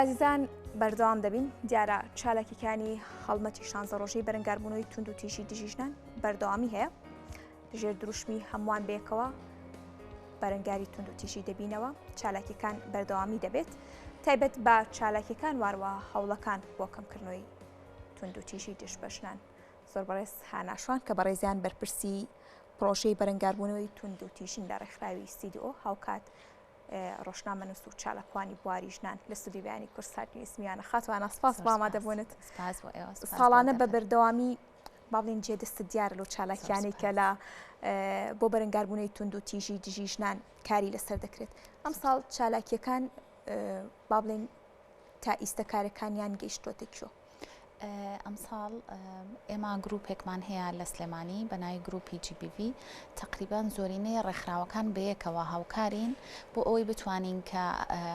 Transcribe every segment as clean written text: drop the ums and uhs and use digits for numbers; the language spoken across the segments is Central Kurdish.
ئازیزان بەردەوام دەبین دیارە چالاکیەکانی هەڵمەتی شانزە ڕۆژەی بەرەنگاربوونەوەی توند و تیژی دژی ژنان بەردەوامی هەیە لەژێر دروشمی هەمووان بێکەوە بەرەنگاری توند و تیژی دەبینەوە چالاکیەکان بەردەوامی دەبێت تایبەت بە چالاکیەکان واروە هەوڵەکان بۆ کەمکردنەوەی توند و تیژی دژ بە ژنان زۆر بەڕێز هاناشوان کە بەڕێزیان بەرپرسی پرۆژەی بەرەنگاربوونەوەی توند و تیژین لە ڕێکخراوی CDO هاوکات ڕۆژنامەنووس و چالاکوانی بواری ژنان لە ستودیۆی بەیانی کوردسات نیوز میوانە. خاتوانە سپاس بۆ ئامادەبوونت. ساڵانە بە بەردەوامی با بڵێین جێ دەستت دیارە لەو چالاکیانەی کە لە بۆ بەرەنگاربوونەوەی توند و تیژی دژی ژنان کاری لەسەر دەکرێت. ئەمساڵ چالاکیەکان با بڵێین تا ئیستە کارەکانیان گەیشتۆتە کوێ؟ ئەمساڵ ئێمە گروپێکمان هەیە لە سلێمانی بە ناوی گروپی GBV تقریبان زۆرینەی ڕێکخراوەکان بەیەکەوە هاوکارین بۆ ئەوەی بتوانین کە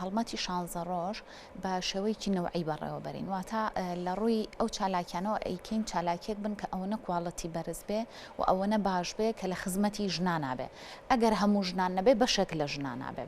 هەڵمەتی شانزە ڕۆژ بە شێوەیەکی نەوعی بەڕێوەبەرین واتە لە ڕووی ئەو چالاکیانەوە ئەیکەین چالاکیەک بن کە ئەوەنە quality بەرز بێ و ئەوەنە باش بێ کە لە خزمەتی ژنانا بێ ئەگەر هەموو ژنان نەبێ بەشێک لە ژنانا بێ.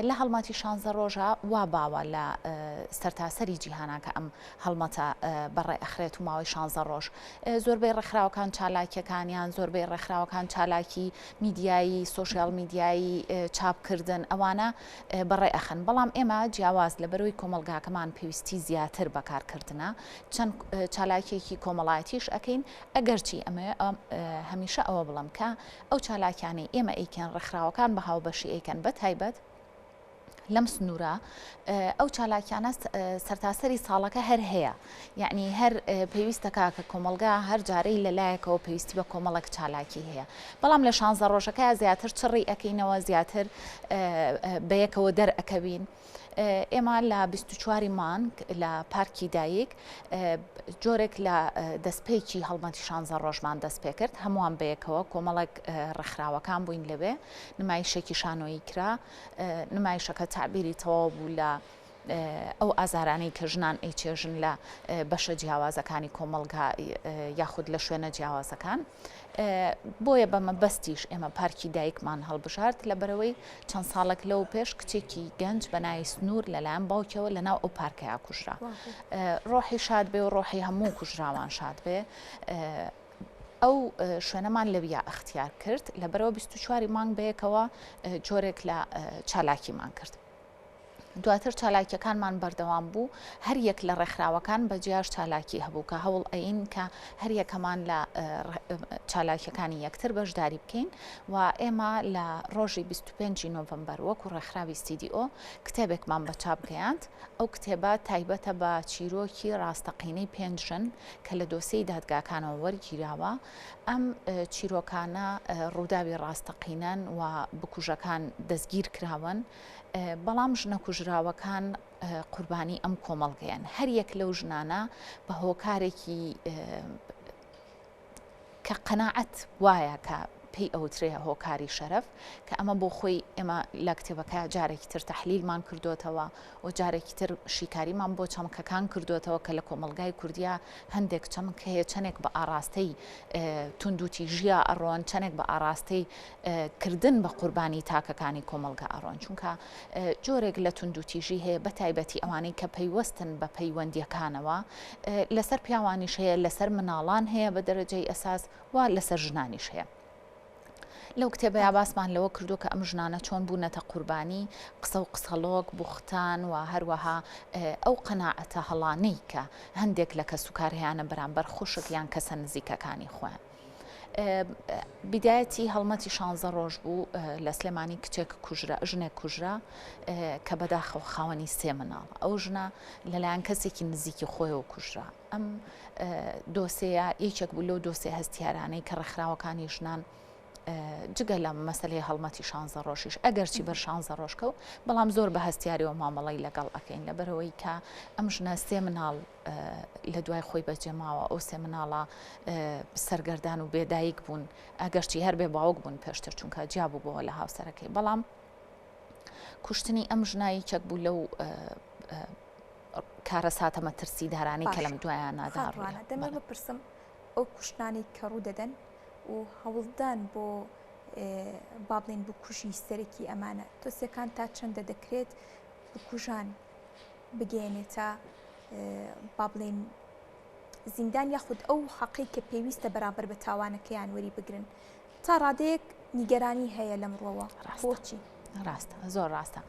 لە هەڵمەتی شانزە ڕۆژە وا باوە لە سەرتاسەری جیهانا کە ئەم هەڵمەتە بەڕێ ئەخرێت و ماوەی شانزە ڕۆژ زۆربەی ڕێکخراوەکان چالاکیەکانیان زۆربەی ڕێکخراوەکان چالاکی میدیایی سۆشیال میدیایی چاپکردن ئەوانە بەڕێ ئەخەن بەڵام ئێمە جیاواز لە بەرەوەی کۆمەڵگاکەمان پێویستی زیاتر بەکارکردنە چەند چالاکیەکی کۆمەڵایەتیش ئەەکەین ئەگەرچی ئەمە هەمیشە ئەوە بڵم کە ئەو چالاکیانەی ئێمە ئەیکەن ڕێکخراوەکان بە هاوبەشی ئەیکەن بە تایبەت لەم سنوورە ئەو چالاکیانە سەرتاسەری ساڵەکە هەر هەیە یعنی هەر پێویستەکە کە کۆمەلگا هەر جارەی لەلایەکەوە پێویستی بە کۆمەڵک چالاکی هەیە بەڵام لە شانزە ڕۆژەکە زیاتر چڕی ئەەکەینەوە زیاتر بەیەکەوە دەرئەکەوین. ئێمە لە 24 ی مانگ لە پارکی دایک جۆرێک لە دەستپێکی هەڵمەتی شانزە ڕۆژمان دەست پێکرد هەمووان بەیەکەوە کۆمەڵێک ڕێکخراوەکان بووین لەوێ نمایشێکی شانۆیی کرا نمایشەکە تعبیری تەواو بوو لە ئەو ئازارانەی کە ژنان ئەیچێژن لە بەشە جیاوازەکانی کۆمەڵگا یاخود لە شوێنە جیاوازەکان. بۆیە بە مەبەستیش ئێمە پارکی دایکمان هەڵبژارد، لەبەرئەوەی چەند ساڵێک لەوە پێش کچێکی گەنج بە ناوی سنوور لەلایەن باوکیەوە لەناو ئەو پارکەیا کوژرا. ڕۆحی شاد بێ و ڕۆحی هەموو کوژراوان شاد بێ. ئەو شوێنەمان لەویا ئەختیار کرد، لەبەرئەوە 24 مانگ بەیەکەوە جۆرێک لە چالاکیمان کرد. دواتر چالاکیەکانمان بەردەوام بوو، هەر یەک لە ڕێکخراوەکان بە جیاش چالاکی هەبوو کە هەوڵ ئەین کە هەر یەکەمان لە چالاکیەکانی یەکتر بەشداری بکەین و ئێمە لە ڕۆژی 25 نۆڤەمبەر وەکو ڕێکخراوی CDO کتێبێکمان بە چاپ گەیاند. ئەو کتێبە تایبەتە بە چیرۆکی ڕاستەقینەی پێنج ژن کە لە دۆسێی دادگاکانەوە وەرگیراوە. ئەم چیرۆکانە ڕووداوی ڕاستەقینەن و بکوژەکان دەستگیر کراون. بەڵام ژنە کوژراوەکان قوربانی ئەم کۆمەڵگەیەن هەر یەک لەو ژنانە بە هۆکارێکی کە قەناعەت وایە کە پێی ئەوترێ هۆکاری شەرەف کە ئەمە بۆ خۆی ئێمە لە کتێبەکە جارێکی تر تەحلیلمان کردوتەوە و جارێکی تر شیکاریمان بۆ چەمکەکان کردوتەوە کە لە کۆمەلگای کوردیا هەندێک چەمک هەیە چەندێک بە ئاراستەی توندوتیژیە ئەڕۆن چەندێک بە ئاراستەی کردن بە قوربانی تاکەکانی کۆمەڵگا ئەڕۆن چونکە جۆرێک لە توندوتیژی هەیە بە تایبەتی ئەوانەی کە پەیوەستن بە پەیوەندیەکانەوە لەسەر پیاوانیش هەیە لەسەر مناڵان هەیە بە دەرەجەی ئەساس و لەسەر ژنانیش هەیە. لەو کتێبەیا باسمان لەوە کردو کە ئەم ژنانە چۆن بوونەتە قوربانی قسە و قسەڵۆک، بوختان و هەروەها ئەو قەناعەتە هەڵانەی کە هەندێک لە کەسوکار هەیانە بەرامبەر خوشک یان کەسە نزیکەکانی خۆیان. بیدایەتی هەڵمەتی شانزە ڕۆژ بوو لە سلێمانی کچێک کوژرا ژنێک کوژرا کە بەداخەوە خاوەنی سێ مناڵ ئەو ژنە لەلایەن کەسێکی نزیکی خۆیەوە کوژرا ئەم دۆسەیە یەکێک بوو لەو دۆسێ هەستیارانەی کە ڕێکخراوەکانی ژنان جگە لە مەسلەی هەڵمەتی شانزە ڕۆژیش ئەگەرچی بەر شانزە ڕۆژ کەوت بەڵام زۆر بە هەستیاریەوە مامەڵەی لەگەڵ ئەەکەین لەبەرەوەی کە ئەم ژنە سێ مناڵ لە دوای خۆی بەجێماوە ئەو سێ مناڵە سەرگەردان و بێدایک بوون ئەگەرچی هەر بێ باوک بوون پێشتر چونکە جیا بوو لە هاوسەرەکەی بەڵام کوشتنی ئەم ژنە یەکێک بوو لەو کارەساتە مەترسیدارانەی کە لەم دوایانەدا ڕوویان. دەمەوێت بپرسم ئەو کوشتنانەی کە ڕوو دەدەن و هەوڵدان بۆ با بڵێین بکوژی سەرەکی ئەمانە دۆسیەکان تا چەندە دەکرێت بکوژان؟ بگەیەنێتە با بڵێین زیندان یاخود ئەو حەقەی کە پێویستە بەرامبەر بە تاوانەکەیان وەری بگرن تا ڕادەیەک نیگەرانی هەیە لەم ڕوەوە بۆچی؟ ڕاستە زۆر ڕاستە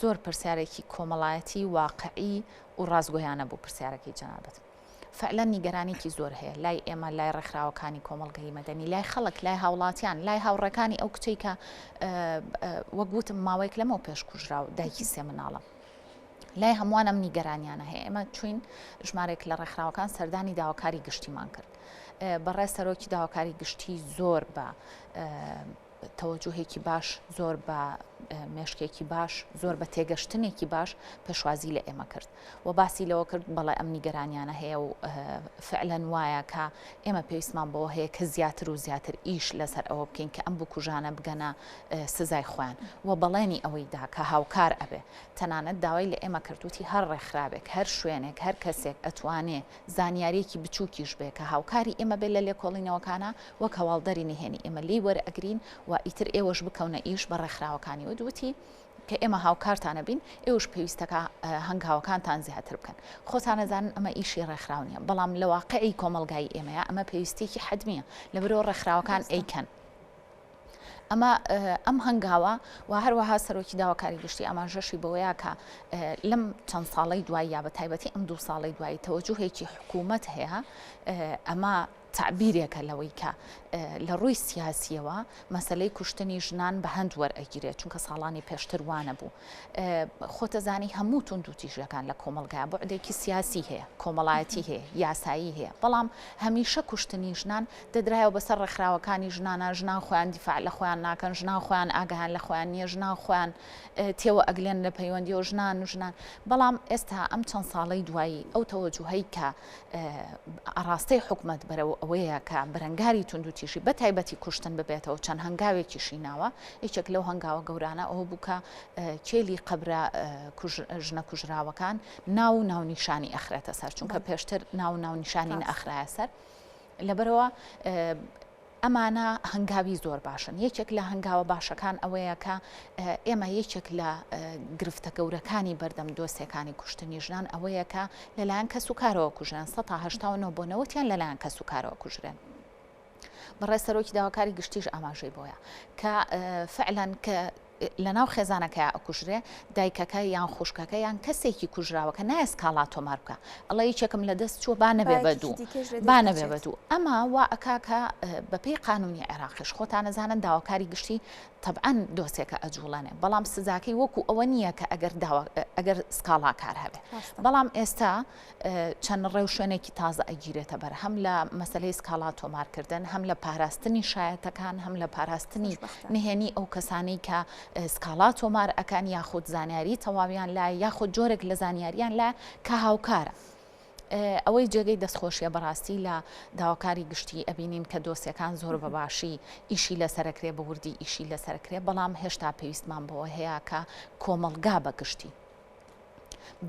زۆر پرسیارێکی کۆمەڵایەتی واقعی و ڕاستگۆیانە بوو پرسیارەکەی جەنابەت فعلا نیگەرانێکی زۆر هەیە لای ئێمە لای ڕێکخراوەکانی کۆمەڵگەی مەدەنی لای خەڵک لای هاوڵاتیان لای هاوڕێکانی ئەو کچەی کە وەک وتم ماوەیەک لەمەو پێش کوژرا و دایکی سێ مناڵە لای هەمووان ئەم نیگەرانیانە هەیە ئێمە چوین ژمارێک لە ڕێکخراوەکان سەردانی داواکاری گشتیمان کرد بەڕێز سەرۆکی داواکاری گشتی زۆر بە تەوەجوهێکی باش زۆر بە مێشکێکی باش زۆر بە تێگەشتنێکی باش پێشوازی لە ئێمە کرد و باسی لەوە کرد بەڵێ ئەم نیگەرانیانە هەیە و فعلەن وایە کە ئێمە پێویستمان بەوە هەیە کە زیاتر و زیاتر ئیش لەسەر ئەوە بکەین کە ئەم بکوژانە بگەنە سزای خۆیان و بەڵێنی ئەوەی دا کە هاوکار ئەبێ تەنانەت داوای لە ئێمە کرد وتی هەر ڕێکخراوێک هەر شوێنێک هەر کەسێک ئەتوانێ زانیاریەکی بچووکیش بێ کە هاوکاری ئێمە بێ لە لێکۆڵینەوەکانا وەک هەواڵدەری نهێنی ئێمە لێی وەرئەگرین و ئیتر ئێوەش بکەونە ئیش بە ڕێکخراوەکانی وت وتی کە ئێمە هاوکارتان ئەبین ئێوەش پێویستەکە هەنگاوەکانتان زیاتر بکەن خۆتان ئەزانن ئەمە ئیشی ڕێکخراو نییە بەڵام لە واقعی کۆمەڵگای ئێمەیە ئەمە پێویستیەکی حەتمیە لەبەرئەوە ڕێکخراوەکان ئەیکەن. ئەمە ئەم هەنگاوە و هەروەها سەرۆکی داواکاری گشتی ئاماژەشی بەوەیە کە لەم چەند ساڵەی دوایی یا بە تایبەتی ئەم دوو ساڵەی دوایی تەوەجوهێکی حکوومەت هەیە ئەمە تەعبیرێکە لەوەی کە لە ڕووی سیاسیەوە مەسلەی کوشتنی ژنان بە هەند وەرئەگیرێت چونکە ساڵانی پێشتر وانەبوو خۆتەزانی هەموو توندوتیژیەکان لە کۆمەڵگا بوعدێکی سیاسی هەیە کۆمەڵایەتی هەیە یاسایی هەیە بەڵام هەمیشە کوشتنی ژنان دەدرایەوە بەسەر ڕێکخراوەکانی ژنانا، ژنان خۆیان دیفاع لە خۆیان ناکەن، ژنان خۆیان ئاگایان لە خۆیان نییە، ژنان خۆیان تێوە ئەگلێن لە پەیوەندیەوە، ژنان و ژنان، بەڵام ئێستا ئەم چەند ساڵەی دوایی ئەو تەوەجوهەی کە ئاڕاستەی حکومەت بەرەو ئەوەیە کە بەرەنگاری توندوتیژی بە تایبەتی کوشتن ببێتەوە چەند هەنگاوێکیشی ناوە، یەکێک لەو هەنگاوە گەورانە ئەوە بوو کە کێلی قەبرە ژنە کوژراوەکان ناو و ناونیشانی ئەخرێتە سەر، چونکە پێشتر ناو و ناونیشانی نەئەخرایە سەر. لەبەرئەوە ئەمانە هەنگاوی زۆر باشن. یەکێک لە هەنگاوە باشەکان ئەوەیە کە ئێمە یەکێک لە گرفتە گەورەکانی بەردەم دۆسێکانی کوشتنی ژنان ئەوەیە کە لەلایەن کەسوکارەوە کوژرێن، سەتا 89 بۆ نەوەتیان لەلایەن کەسوکارەوە کوژرێن. بەڕێز سەرۆکی داواکاری گشتیش ئاماژەی بۆیە کە فعلەن کە لەناو خێزانەکەیا ئەکوژرێ دایکەکە یان خوشکەکە یان کەسێکی کوژراوەکە نایە سکاڵا تۆمار بکا ئەڵێ یەکێکم لەدەست چووە با نەبێ بە دوو با نەبێ بە دوو ئەمە وا ئەکا کە بەپێی قانونی عێراقیش خۆتان ئەزانن داواکاری گشتی تەبعەن دۆسێکە ئەجوڵێنێ بەڵام سزاکەی وەکو ئەوە نییە کە ئەگەر داوا ئەگەر سکاڵاکار هەبێ بەڵام ئێستا چەند ڕێوشوێنێکی تازە ئەگیرێتە بەر هەم لە مەسەلەی سکاڵا تۆمارکردن هەم لە پاراستنی شایەتەکان هەم لە پاراستنی نهێنی ئەو کەسانەی کە سکاڵا تۆمار ئەکەن یاخود زانیاری تەواویان لایە یاخود جۆرێک لە زانیاریان لایە کە هاوکارە. ئەوەی جێگەی دەستخۆشیە بەڕاستی لە داواکاری گشتی ئەبینین کە دۆسیەکان زۆر بە باشی ئیشی لەسەرەکرێ بە وردی ئیشی لەسەرکرێ بەڵام هێشتا پێویستمان بەوە هەیە کە کۆمەڵگا بە گشتی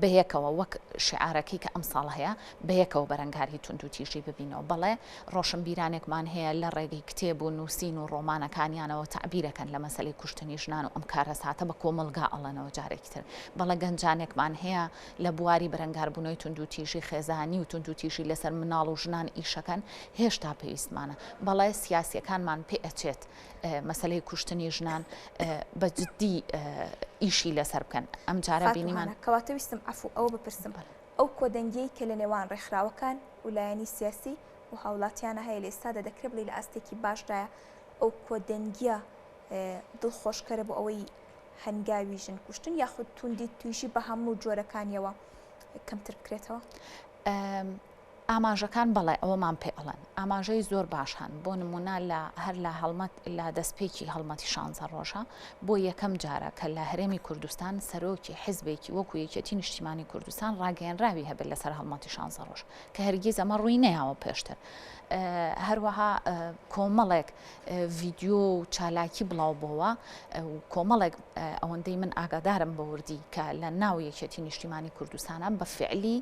بەیەکەوە وەک شیعارەکەی کە ئەمساڵ هەیە بەیەکەوە بەرەنگاری توندوتیژی ببینەوە. بەڵێ ڕۆشنبیرانێکمان هەیە لە ڕێگەی کتێب و نووسین و ڕۆمانەکانیانەوە تەعبیرەکەن لە مەسەلەی کوشتنی ژنان و ئەم کارەساتە بە کۆمەڵگا ئەڵێنەوە جارێکی تر. بەڵێ گەنجانێکمان هەیە لە بواری بەرەنگاربوونەوەی توندوتیژی خێزانی و توندوتیژی لەسەر مناڵ و ژنان ئیشەکەن، هێشتا پێویستمانە. بەڵێ سیاسیەکانمان پێ ئەچێت مەسەلەی کوشتنی ژنان بە جدی ئیشی لەسەر بکەن ئەم جارە بینیمان. کەواتە ویستم عەفو ئەوە بپرسم ئەو کۆدەنگیەی کە لە نێوان ڕێکخراوەکان و لایەنی سیاسی و هاوڵاتیانە هەیە لە ئێستادا دەکرێ بڵێی لە ئاستێکی باشدایە ئەو کۆدەنگیە دڵخۆشکەرە بۆ ئەوەی هەنگاوی ژن کوشتن یاخود توندی تویژی بە هەموو جۆرەکانیەوە کەمتر بکرێتەوە؟ ئاماژەکان بەڵێ ئەوەمان پێ ئەڵێن. ئاماژەی زۆر باش هەن، بۆ نموونە لە هەر لە هەڵمەت لە دەستپێکی هەڵمەتی شانزە ڕۆژە بۆ یەکەم جارە کە لە هەرێمی کوردستان سەرۆکی حیزبێکی وەکوو یەکێتی نیشتیمانی کوردستان ڕاگەیەنراوی هەبێت لەسەر هەڵمەتی شانزە ڕۆژ کە هەرگیز ئەمە ڕووی نەیاوە پێشتر. هەروەها کۆمەڵێک ڤیدیۆ و چالاکی بڵاو بۆوە و کۆمەڵێک ئەوەندەی من ئاگادارم بە وردی کە لە ناو یەکێتی نیشتیمانی کوردستانە بە فعلی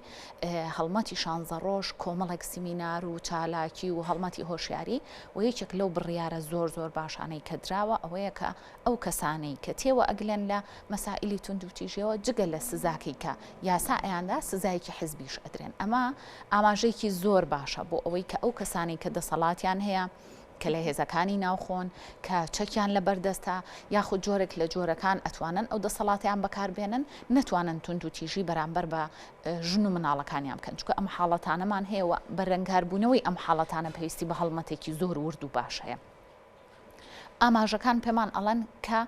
هەڵمەتی شانزە ڕۆژ. کۆمەڵێک سیمینار و چالاکی و هەڵمەتی هۆشیاری و یەکێک لەو بڕیارە زۆر زۆر باشانەی کە دراوە ئەوەیە کە ئەو کەسانەی کە تێوە ئەگلێن لە مەسائیلی توندوتیژیەوە جگە لە سزاکەی کە یاسا ئەیاندا سزایەکی حزبیش ئەدرێن ئەمە ئاماژەیەکی زۆر باشە بۆ ئەوەی کە ئەو کەسانەی کە دەسەڵاتیان هەیە کە لە هێزەکانی ناوخۆن کە چەکیان لە بەردەستە یاخود جۆرێک لە جۆرەکان ئەتوانن ئەو دەسەڵاتیان بەکاربێنن نەتوانن توندوتیژی بەرامبەر بە ژن و مناڵەکانیان بکەن چونکە ئەم حاڵەتانەمان هەیە و بەرەنگاربوونەوەی ئەم حاڵەتانە پێویستی بە هەڵمەتێکی زۆر ورد و باش هەیە. ئاماژەکان پێمان ئەڵێن کە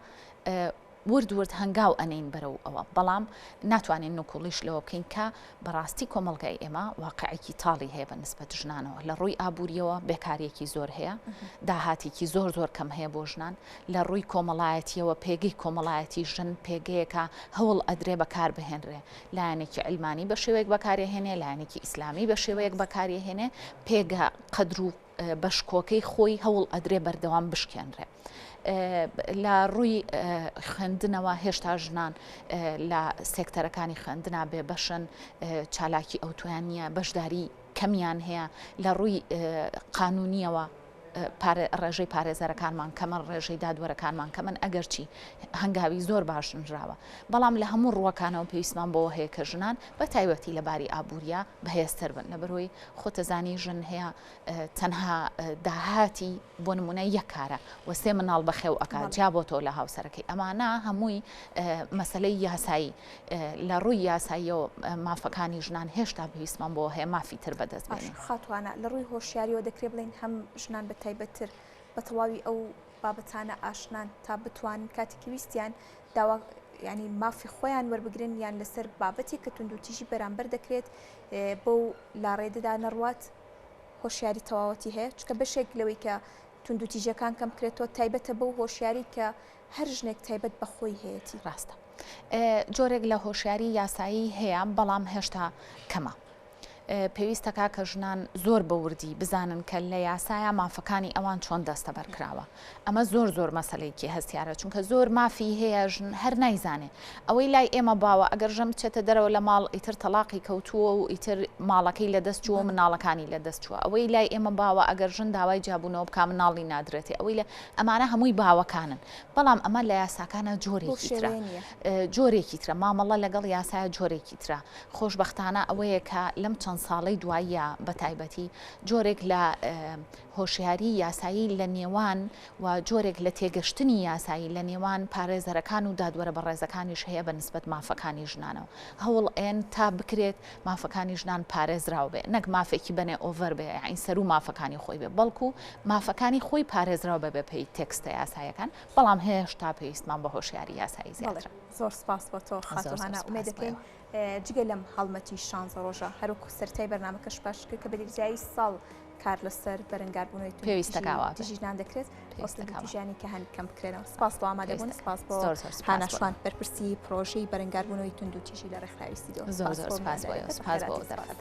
ورد ورد هەنگاو ئەنێین بەرەو ئەوە، بەڵام ناتوانین نکوڵیش لەوە بکەین کە بەڕاستی کۆمەڵگای ئێمە واقعێکی تاڵی هەیە بە نسبەت ژنانەوە لە ڕووی ئابووریەوە بێکاریەکی زۆر هەیە داهاتێکی زۆر زۆر کەم هەیە بۆ ژنان لە ڕووی کۆمەڵایەتیەوە پێگەی کۆمەڵایەتی ژن پێگەیەکە هەوڵ ئەدرێ بەکار بهێنرێ لایەنێکی عیلمانی بە شێوەیەک بەکارێهێنێ لایەنێکی ئیسلامی بە شێوەیەک بەکارێهێنێ پێگە قەدر و بە شکۆکەی خۆی هەوڵ ئەدرێ بەردەوام بشکێنرێ. لە ڕووی خوێندنەوە هێشتا ژنان لە سێکتەرەکانی خوێندنا بێ بەشن چالاکی ئەوتۆیان نییە بەشداری کەمیان هەیە لە ڕووی قانونیەوە ڕێژەی پارێزەرەکانمان کەمە ڕێژەی دادوەرەکانمان کەمن ئەگەرچی هەنگاوی زۆر باش نراوە بەڵام لە هەموو ڕووەکانەوە پێویستمان بەوە هەیە کە ژنان بە تایبەتی لە باری ئابووریە بەهێزتر بن لەبەرەوەی خۆتەزانی ژن هەیە تەنها داهاتی بۆ نمونە یەک کارە و سێ مناڵ بەخێو ئەکات جیا بۆ تۆ لە هاوسەرەکەی ئەمانە هەمووی مەسلەی یاسایی لە ڕووی یاساییەوە مافەکانی ژنان هێشتا پێویستمان بۆ هەیە مافی تر بەدەست بێنین. خاتوانە لە ڕووی هۆشیاریەوە دەکرێت بڵێین هەم ژنان بە تایبەتتر بە تەواوی ئەو بابەتانە ئاشنان تا بتوانن کاتێکی ویستیان داوا ینی مافی خۆیان وەربگرن یان لەسەر بابەتێک کە توندوتیژی بەرامبەر دەکرێت بەو لاڕێدەدا نەڕوات هۆشیاری تەواوەتی هەیە چکە بەشێک لەوەی کە توندوتیژەکان کەم بکرێتەوە تایبەتە بەو هۆشیاری کە هەر ژنێک تایبەت بە خۆی هەیەتی. ڕاستە جۆرێک لە هۆشیاری یاسایی هەیە بەڵام هێشتا کەمە. پێویستەکا کە ژنان زۆر بە وردی بزانن کە لە یاسایا مافەکانی ئەوان چۆن دەستەبەر کراوە. ئەمە زۆر زۆر مەسەلەیەکی هەستیارە چونکە زۆر مافی هەیە ژن هەر نایزانێ. ئەوەی لای ئێمە باوە ئەگەر ژن بچێتە دەرەوە لە ماڵ ئیتر تەڵاقی کەوتووە و ئیتر ماڵەکەی لە دەست چووە و مناڵەکانی لە دەست چووە. ئەوەی لای ئێمە باوە ئەگەر ژن داوای جیابوونەوە بکا مناڵی نادرێتێ. ئەوەی لە ئەمانە هەمووی باوەکانن. بەڵام ئەمە لە یاساکانا جۆرێکی ترە. جۆرێکی ترە. مامەڵە لەگەڵ یاسایا جۆرێکی ترە. خۆشبەختانە ئەوەیە کە لەم چەند ساڵەی دواییە بە تایبەتی جۆرێک لە هۆشیاری یاسایی لە نێوان و جۆرێک لە تێگەشتنی یاسایی لە نێوان پارێزەرەکان و دادوەرە بەڕێزەکانیش هەیە بە نسبەت مافەکانی ژنانەوە هەوڵ ئەیەن تا بکرێت مافەکانی ژنان پارێزراو بێ نەک مافێکی بەنێ ئۆڤەر بێ یاعین سەروو مافەکانی خۆی بێ بەڵکو مافەکانی خۆی پارێزراو بێ بەپێی تێکستە یاسایەکان بەڵام هێشتا پێویستمان بە هۆشیاری یاسایی زیاترە. زۆر سپاس بۆ تۆ خاتوو هانا ئومێد دەکەین جگە لەم هەڵمەتی شانزە ڕۆژە هەروەکو سەرەتای بەرنامەکەش باش کرد کە بە درێژایی ساڵ کار لەسەر بەرەنگاربوونەوەی توندوتیژی ژنان دەکرێت ئەو توندوتیژیانی کە هەن کەم بکرێنەوە سپاس بۆ ئامادەبوون سپاس بۆ هانا شوان بەرپرسی پرۆژەی بەرەنگاربوونەوەی توندوتیژی لە ڕێکخراوی سیدۆ زۆر زۆر سپاس بۆ سپاس بۆ دەرفەت.